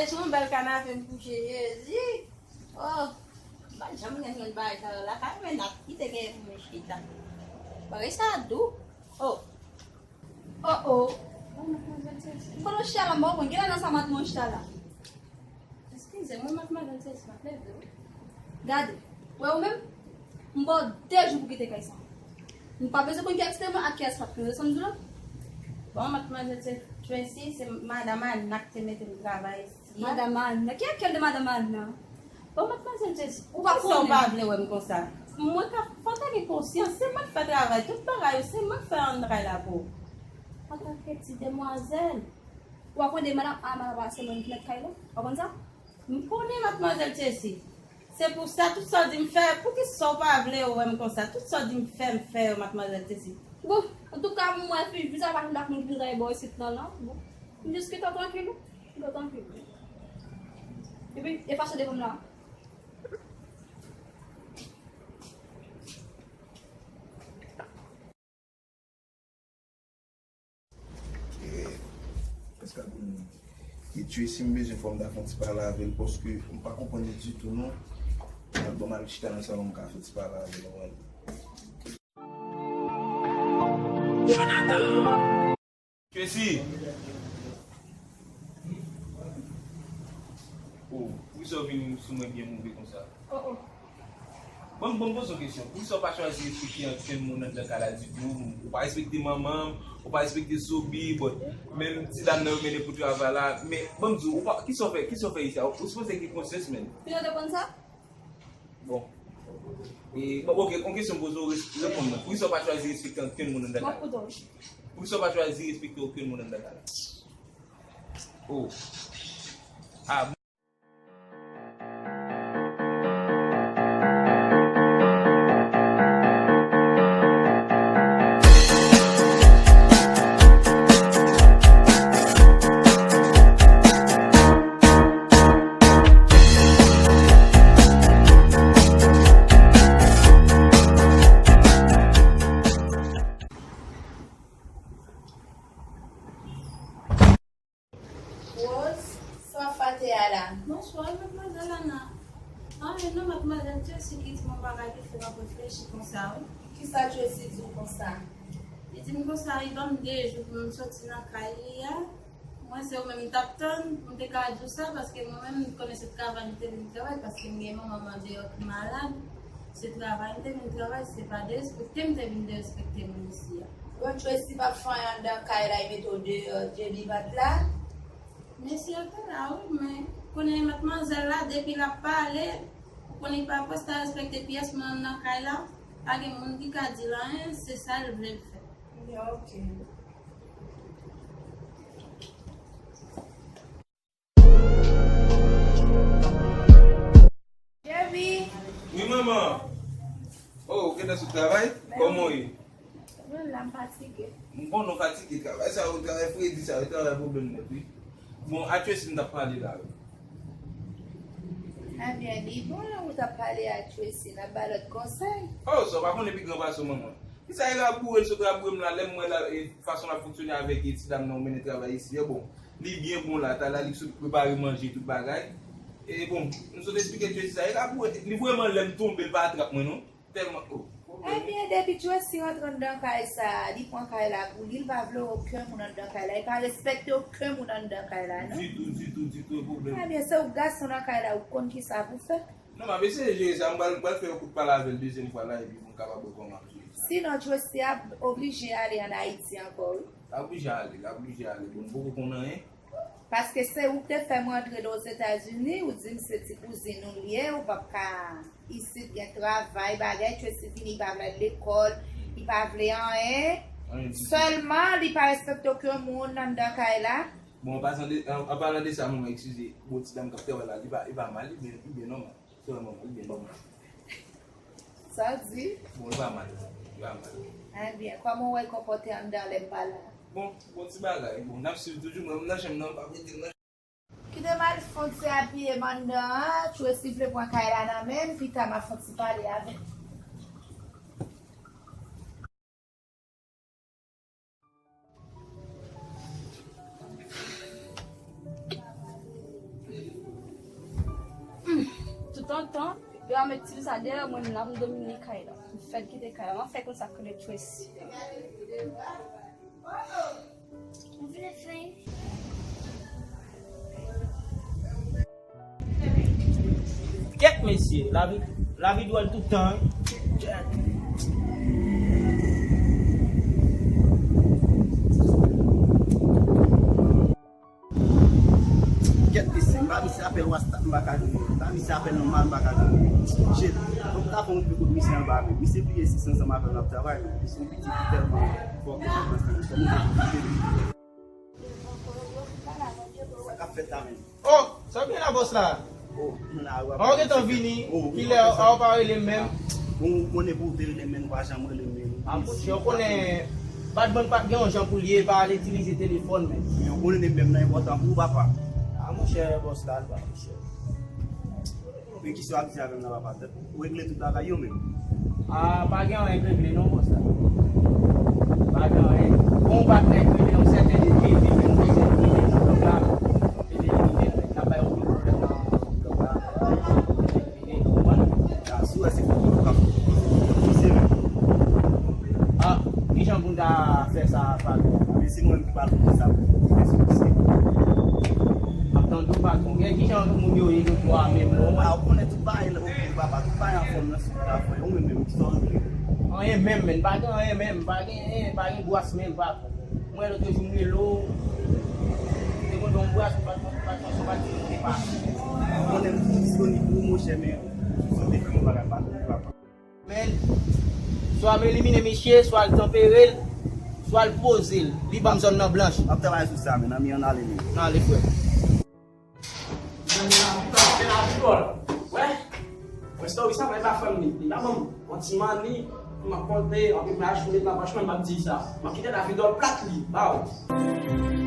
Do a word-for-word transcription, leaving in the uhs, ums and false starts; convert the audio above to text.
Sou yon bèl kanapé m kouche, Jezi. Oh, m pa t janm gen jwenn bagay sa yo lakay mwen, n ap kite gen pou mwen chita. Bagay sa dou. Oh. Oh, oh. Kote w chita la, m pa konprann. Ki ladan sa matman w chita la? Eskize mwen, matmwazèl Chelsea, m ap leve wi. Gade, wè ou menm, m ba w de jou pou kite kay sa. M pa bezwen konn ki èks te mwen ak ki èks pa t mwen, w tande sa m di w la? Bon, matmwazèl Chelsea, se madanm Ana k te mete m travay isit. Madanm Ana? Ki akèl de madanm Ana? Bon, matmwazèl Chelsea, ou pa konnen. Poukisa w pa vle wè m konsa? Mwen ka, fò w ta gen konsyans, se mwen k fè travay, tout bagay yo, se mwen k fè anndan kay la pou ou. Antanke ti demwazèl. Ou pa konnen madanm Ana pa se mwen ki mèt kay la? Ou pa konn sa? M konnen, matmwazèl Chelsea. Se pou sa, tout sa w di m fè, poukisa w pa vle wè m konsa? Tout sa w di m fè, m fè yo, matmwazèl Chelsea. Bon, antouka, mwen, fi, vizaj pa konn moun ki travay bò isit nan, non. Bon, m jis kite w trankil, wi. Kite w trankil, wi. Epi, e fache devan m la. E, èske ap vin? E Tracy, m bezwen fò m ta fè yon ti pale avè l, paske m pa konprann li ditou, non. Al, ban m al chita nan salon, m ka fè ti pale avè l, ou konprann? Tracy! Oh, poukisa w vin sou mwen byen move konsa? Oh, oh. Bon, bon, poze yon kesyon. Poukisa w pa chwazi respekte ankenn moun anndan kay la ditou? Ou pa respekte manman m, ou pa respekte Sobi, bon, menm ti dam nan yo mennen pou travay la. Men, bon, m di w, ou pa, kisa w fè, kisa w fè isi a? Ou sipoze gen konsyans, menm. Pinon te konn sa? Bon. E, bon, ok, yon kesyon m poze w, res-, reponn mwen. Poukisa w pa chwazi respekte ankenn moun anndan kay la? M ap koute w. Poukisa w pa chwazi respekte okenn moun anndan kay la? Oh. Ah, Rose, sa w ap fate a la? Bonswa, wi, matmwazèl Ana. Anyen non, matmwazèl Tracy ki di m yon bagay ki fè m ap reflechi konsa, wi. Kisa Tracy di w konsa? Li di m konsa, li ban m de jou pou m soti nan kay li a. Mwen, se ou menm m t ap tann, m te ka di w sa, paske mwen menm, m konnen se travay m te vin travay, paske m gen manman m andeyò ki malad. Se travay m te vin travay, se pa derespekte m te vin derespekte moun isi a. Bon, Tracy p ap fè anyen anndan kay la, li mete w deyò, Jerry pa t la? Mesye yo te la, wi, men konnen matmwazèl la, depi l ap pale, ou konnen li pa prèske respekte pyès moun anndan kay la, pa gen moun ki ka di l anyen, se sa l vle l fè. Ebyen, ok. Jerry! Wi, manman. Oh, ou gentan sot travay? Kòman w ye? Mwen la, m fatige. M konnen w fatige. Travay sa yo, travay fredi sa yo, travay pwoblèm nèt, wi. Bon, a Tracy m t ap pale la, wi. Ebyen, li bon, ou t ap pale a Tracy, n ap ba lòt konsèy. Oh, sa w pa konnen pi gran pase w, manman. Kisa e raboure l sot raboure m la, lè m wè la, e, fason l ap fonksyone avèk, e, ti dam nan ou mennen travay isi a, bon, li byen bon la, talè li sot prepare manje, tout bagay. E bon, m sot esplike Tracy sa, e raboure, li vrèman lè m tonbe, l pa trap mwen, non. Tèlman, oh, pwoblèm. Ebyen, depi Tracy rantre anndan kay sa a, li pran kay la pou li, li pa vle okenn moun anndan kay la, li pa respekte okenn moun anndan kay la, non. Ditou, ditou, ditou, e pwoblèm. Ebyen, se ou gason nan kay la, ou konn kisa pou fè. Non, m ap eseye jere sa. M pral, m pral fè yon kout pale avè l dezyèm fwa la, epi pou m kapab wè kòman m ap jere sa. Sinon, Tracy ap oblije ale ann Ayiti ankò, wi. L ap oblije ale, l ap oblije ale. Bon, m poko konn anyen. Paske se ou k te fè m rantre de Ozetazini, ou di m se ti kouzin ou l ye, ou p ap ka isit gen travay, bagay, Tracy vini, li pa vle al lekòl, li pa vle anyen. Anyen ditou. Sèlman, li pa respekte okenn moun anndan kay la. Bon, an pasan de, an, an palan de sa, manman, eskize, bon, ti dam k ap travay la, li pa, li pa mal, li byen, li byen nòmal. Sèlman, li byen nòmal. Sa w di? Bon, li pa mal. Li pa mal. Ebyen, kòman w wè l konpòte anndan lè m pa la? Bon, bon ti bagay. Bon, n ap swiv toujou. Mwen, m nan chanm nan, m p ap rete nan. Kite m al fè yon ti apiye m anndan an. Tracy vle pran kay la nan men m, pita m ap fè yon ti pale avè l. Yo a met ti sa dèyè mwen, m la pou m domine kay la. M fè l kite kay la. M ap fè konn sa k rele Tracy. M vle fè. Kèt mesye, lavi, lavi dwòl tout tan, wi. Kèt. Kèt mesye, m ba misye apèl WhatsApp, m pa ka jwenn li. M ba misye apèl nòmal, m pa ka jwenn li. Shit, fòk m ta fè yon pli kout misye anba, men misye bliye si se ansanm avè l n ap travay, men li se yon pitit ki tèlman fò ke nan sans lan, kòman w fè pou kite li? Sa k ap fèt la menm? Oh, sa w gen la, bòs la? Oh, m la, w ap... An, w gentan vini? Oh, wi, kilè a w pa rele m menm? Bon, ou konnen pou w te rele m menm, ou pa janm rele m menm. A, monchè, w konnen, Badman pa t gen yon jan pou l ye, pa al itilize telefòn menm. Men ou konnen menm nan enpòtan pou ou, papa. A, monchè, bòs la, l pa, monchè. Men kisa w ap di avè m nan, papa? Ou regle tout bagay yo menm? A, pa gen anyen k regle non, bòs la. Pa gen anyen. Bon, patnè k rele yon sèten de T V, men nou bezwen vini nan blòk la. Bezwen vini, n ap bay yon pil pwoblèm nan blòk la. Bezwen vini, ou konprann? A, si w wè se foto w ap pouse menm. A, kijan pou n ta fè sa, patwon? Men se mwen menm ki pral pouse sa pou ou, mesye, mesye. M ap tande w, patwon. Gen kijan moun yo ye, yo twa menm non? A, ou konnen tout bagay la, oke, papa, tout bagay anfòm nan, sou travay. Ou menm menm, kisa w regle? Anyen menm, menm. Pa gen anyen menm, pa gen anyen, pa gen gwas menm, patwon. Mwen, lòt jou, m rele w, te konn yon gwas, ou pa t, ou pa t, ou pa t, ou pa t, ou pa t. Ou konnen m disponib pou ou, monchè, men si w te fè m yon bagay, patwon, papa. Men, swa m elimine misye, swa l tanpere l, swa l poze l. Li ban m zòn nan blanch. M ap travay sou sa, men, ann ale, men. Ann ale, frè. Wè? Wè story sa, mwen pa fanm li. Li pa ban m yon ti mani pou m ap pote, anpi m al achte met nan pòch mwen, m ap di sa. M ap kite lavi dòl plat li, ba w.